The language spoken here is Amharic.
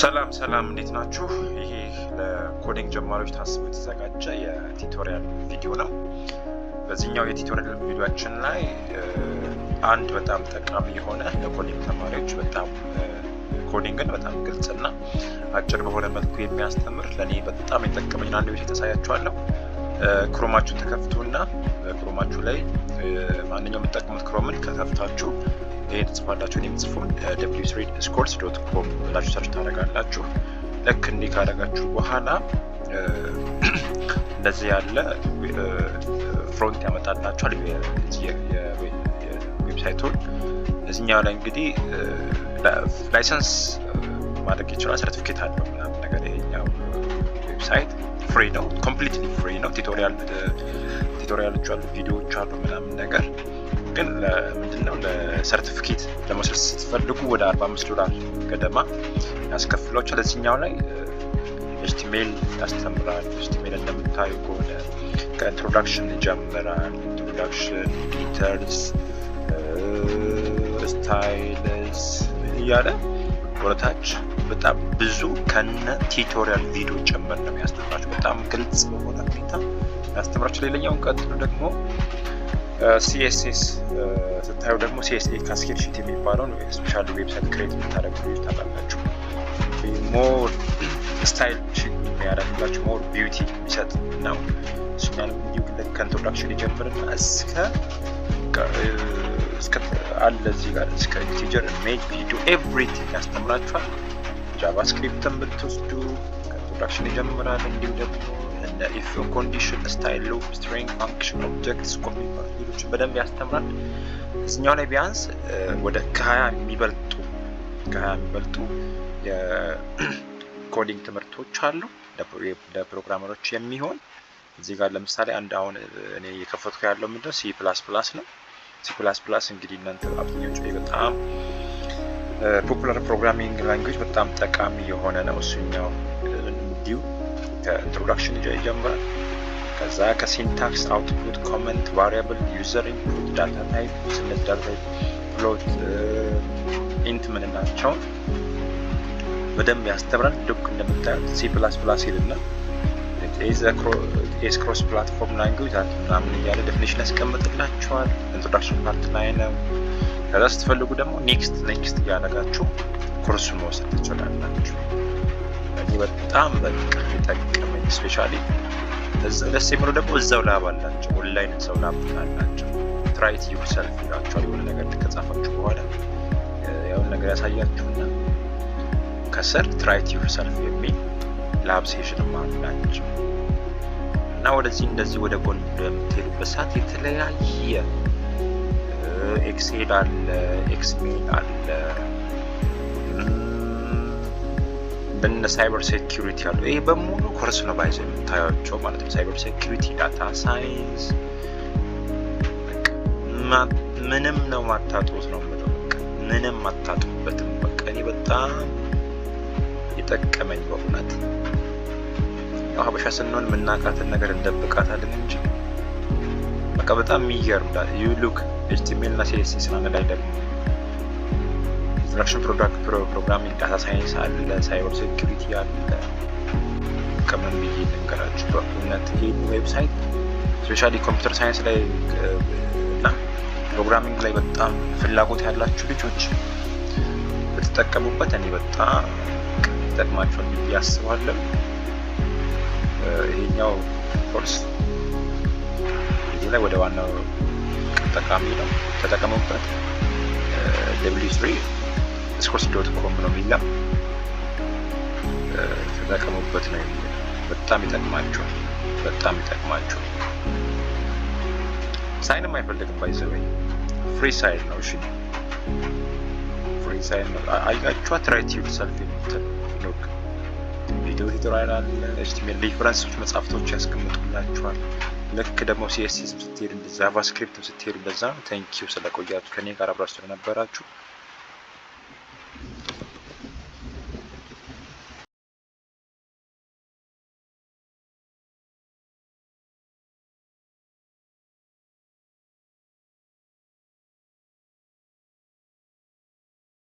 ሰላም ሰላም፣ እንዴት ናችሁ? ይሄ ለ coding ጀማሪዎች ታስቦ የተዘጋጀ የ tutorial ቪዲዮ ነው። በዚህኛው የ tutorial ቪዲዮአችን ላይ አንድ በጣም ጠቃሚ የሆነ ለ coding ተማሪዎች በጣም coding ን በጣም ግልጽና አጭር በሆነ መልኩ የሚያስተምር፣ ለእኔ በጣም የጠቀመኝን አንድ website አሳያችኋለሁ። Chrome ኣችሁን ትከፍቱና Chrome ኣችሁ ላይ ማንኛውም የምትጠቀሙት Chrome ን ከከፍታችሁ ይሄን ትጽፋላችሁ። እኔ የምጽፈውን w3schools.com ብላችሁ search ታደርጋላችሁ። ልክ እንዲህ ካደረጋችሁ በኋላ እንደዚህ ያለ front ያመጣላችኋል website ኡን። እዚኛው ላይ እንግዲህ license ማድረግ ይችላል፣ ሰርቲፊኬት አለው ምናምን ነገር። ይሄኛው website free ነው፣ completely free ነው። Tutorial ኦች አሉ፣ ቪዲዮዎች አሉ ምናምን ነገር። ግን ምንድነው ለሰርቲፊኬት ለመውሰድ ስትፈልጉ ወደ 45 ዶላር ገደማ ያስከፍሏቸዋል። እዚህኛው ላይ HTML ያስተምራል። HTML እንደምታዩ ከሆነ ከ introduction ይጀምራል። Introduction፣ editors፣ styles እያለ ወደታች በጣም ብዙ ከነ tutorial ቪዲዮ ጭምር ነው የሚያስተምራቸው። በጣም ግልጽ በሆነ ሁኔታ ያስተምራቸው። ሌላኛውን ቀጥሎ ደግሞ CSS ስታዩ ደግሞ CSS cascade sheet የሚባለውን especially website create የምታደርጉ ልጆች ታውቃላችሁ። More style sheet የሚያደርግላችሁ፣ more beauty የሚሰጥ ነው። እሱኛንም እንዲሁ ከ introduction ይጀምርና እስከ አለ እዚህ ጋር እስከ integer፣ image፣ video፣ everything ያስተምራችኋል። JavaScript ን ብትወስዱ ከ introduction ይጀምራል። እንዲሁ ደግሞ እነ if condition፣ style፣ loop፣ string፣ function፣ object፣ scope የሚባሉ ሌሎችን በደንብ ያስተምራል። እዚኛው ላይ ቢያንስ ወደ ከ20 የሚበልጡ የ coding ትምህርቶች አሉ ለ programmer ኦች የሚሆን። እዚህ ጋር ለምሳሌ አንድ አሁን እኔ እየከፈትኩ ያለው ምንድነው C++ ነው። C++ እንግዲህ እናንተ አብዛኞቹ በጣም popular programming language፣ በጣም ጠቃሚ የሆነ ነው። እሱኛው እንዲሁ ከ introduction ይጀምራል። ከዛ ከ syntax፣ output፣ comment፣ variable፣ user input፣ data type፣ ስለ data type፣ float፣ int ምንላቸውን በደንብ ያስተምራል። ልክ እንደምታዩት C++ ይልና is cross platform language ምናምን እያለ definition ያስቀምጥላችኋል። Introduction part ላይ ነው። ከዛ ስትፈልጉ ደግሞ next next እያደረጋችሁ ኮርሱን መውሰድ ትችላላችሁ። እኔ በጣም በቃ የጠቀመኝ፣ especially ደስ የሚለው ደግሞ እዛው lab አላቸው፣ ኦንላይን እዛው lab አላቸው። Try it yourself ይላችኋል። የሆነ ነገር ከጻፋችሁ በኋላ ያውን ነገር ያሳያችሁና ከስር try it yourself የሚል lab session አላቸው። እና ወደዚህ እንደዚህ ወደ ጎን በምትሄዱበት ሰዓት የተለያየ Excel አለ፣ XML አለ፣ እንደነ cyber security አሉ። ይሄ በሙሉ ኮርስ ነው ባይዘ የምታያቸው ማለት ነው። Cyber security፣ data science፣ ምንም ነው ማታጡት ነው የምለው። በቃ ምንም አታጡበትም። በቃ እኔ በጣም የጠቀመኝ በእውነት፣ ያው ሀበሻ ስንሆን የምናውቃትን ነገር እንደብቃታለን እንጂ በቃ በጣም የሚገርም። You look፣ HTML እና CSS አንድ ላይ ደግሞ introduction product programming፣ data science አለ፣ cyber security አለ። ከምን ብዬ ልንገራችሁ፣ በእውነት ይህን website especially computer science ላይ እና programming ላይ በጣም ፍላጎት ያላችሁ ልጆች ብትጠቀሙበት እኔ በጣም ይጠቅማችኋል ብዬ አስባለሁ። ይሄኛው ኮርስ እዚህ ላይ ወደ ዋናው ጠቃሚ ነው፣ ተጠቀሙበት። w3schools.com ነው የሚለው፣ ተጠቀሙበት ነው የሚለው። በጣም ይጠቅማችኋል፣ በጣም ይጠቅማችኋል። Sign ም አይፈልግም፣ by the way free sign ነው። እሺ፣ free sign ነው። አያችኋት try it yourself የምትል። Look፣ video tutorial አለ፣ HTML reference ኦች፣ መጽሐፍቶች ያስቀምጡላችኋል። ልክ ደግሞ CSS ስትሄዱ፣ JavaScript ስትሄዱ እንደዛ ነው። Thank you ስለቆያችሁ፣ ከኔ ጋር አብራችሁ ስለነበራችሁ።